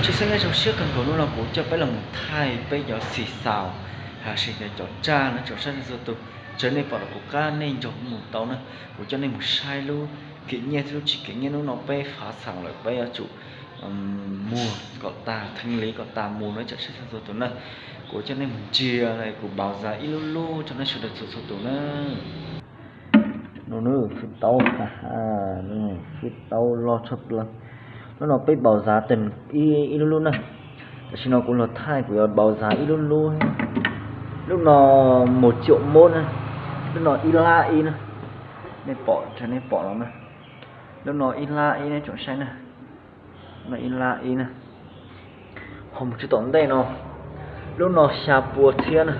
Tshwj xeeb nej zoo siab kawg nkaus, hnub no kuv coj peb los mus thaij peb cov xim xaus, hais tias cov tsaj no tsoom saib txhua tus. Txawm nej pom los kuv qab nej nrog kuv mus tau na. Kuv coj nej mus saib lub kim nyiaj thiab lub tsis kim nyiaj. Hnub no peb fav xam lawm peb yuav tsum muag kom tas, theej li kom tas mus no tsoom saib txhua tus na. Kuv coj nej mus ntsia, kuv npau xav ib lub lub rau nej sawv daws txhua txhua tus na. No fwj taub, fwj taub loj tshaj plaws. Hnub no peb npau xav tag ib lub lub na. Tam sim no kuv los thaij kuv yuav npau xav ib lub lub. Lub no một triệu mốt na. Lub no ib lab ib na. Nej pom, nej pom no na. Lub no ib lab ib na tsoom saib na. No ib lab ib na. Ho mus tsis tom ntej no, lub no xya pua txhiab na.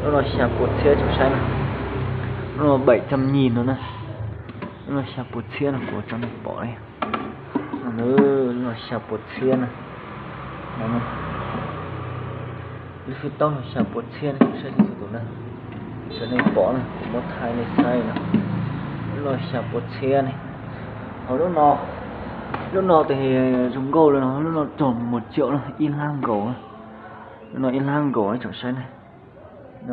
Lub no xya pua txhiab tsoom saib na. Lub no bảy trăm nghìn no na. Lub no xya pua txhiab no kuv tso nej pom li. Lub no xya pua txhiab na. Lub fwj taub no xya pua txhiab na, saib txhua tus na. Tso nej pom na, kuv muab thaij nej saib na. Lub no xya pua txhiab ne. Ho lub no, lub no tes zoo nkauj li no, lub no txog một triệu na, ib lab nkaus na. Lub no ib lab nkaus na tsoom saib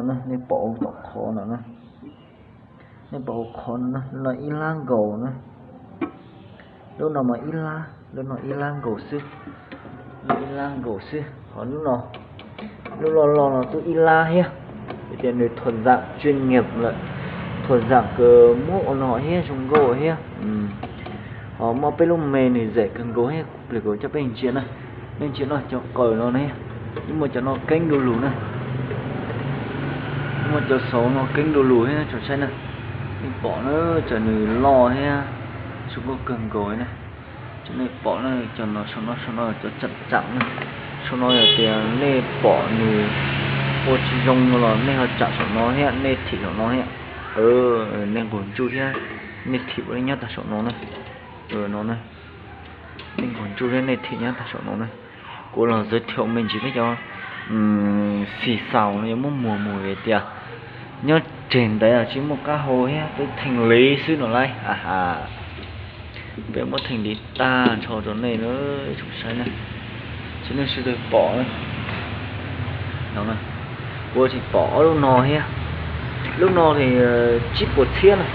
na. Nej pom hauv qhov no na. Nej pom hauv qhov no na, lub no ib lab nkaus na. Lub no mas ib lab, lub no ib lab nkaus xwb. Lub no ib lab nkaus xwb, ho lub no, lub loj loj no twb ib lab thiab. Vim tias nws thuộc dạng chuyên nghiệp lawm, thuộc dạng kws muab ua no thiab zoo nkauj thiab. Ho muaj peb lub me nws zem kawg nkaus thiab, kuv plis kuv coj peb ntsia na. Nej ntsia no cov qaws no ne, yeej muaj cov no keeb du lug na. Yeej muaj cov xauv no keeb du lug thiab tsoom saib na. Nej pom na, cov nws loj thiab zoo nkauj kawg nkaus na. Cov nej pom na, cov no saum no, saum no cov tsam tsam na. Saum no yog tias nej pom nws ua tsis zoo no los nej ho tsam saum no thiab, nej thim saum no thiab. Nej nqus ntsuj thiab, nej thim ua li nyob tag saum no na. No na, nej nqus ntsuj thiab nej thim nyob tag saum no na. Kuv los giới thiệu me ntsis peb cov xim xaus no yuav muab muag mus hais tias nyob tseg ntawd tsis muaj qab hau thiab, peb theej li xwb no lauj. Peb muab theej li tag nrho rau nej na, tsoom saib na. Tsis nej sawv daws pom na. Kuv tsis pom ob lub no thiab. Lub no ces tsib puas txhiab na.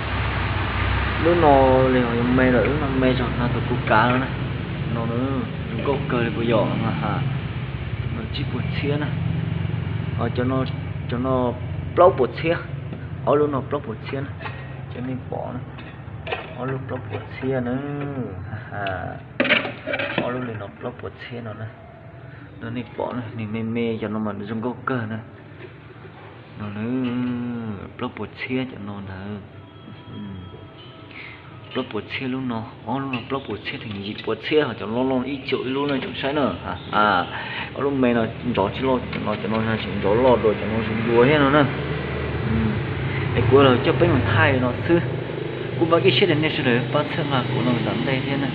Lub no li ho yuav me lawm, lub no me zog no tus kuv kav no na. No zoo nkauj kawg li puas yog? Tsib puas txhiab na. Cov no plaub puas txhiab. Ob lub no plaub puas txhiab na. Cov nej pom na, ob lub plaub puas txhiab na. Ob lub li no plaub puas txhiab no na. No nej pom na, nws me me cov no mas zoo nkauj kawg na. No na, plaub puas txhiab cov no ntag. Plaub puas txhiab lub no, ob lub no plaub puas txhiab, theem yim puas txhiab, ho cov loj loj ib caum ib lub no tsoom saib na. Ob lub me no nrov tsis loj, cov no, cov no tseem nrov loj dua, cov no zoo dua thiab no na. Es kuv los coj peb mus thaij no xwb. Kuv vam thiab cia siab tias nej sawv daws pab txhawb nqa kuv no tom ntej thiab na.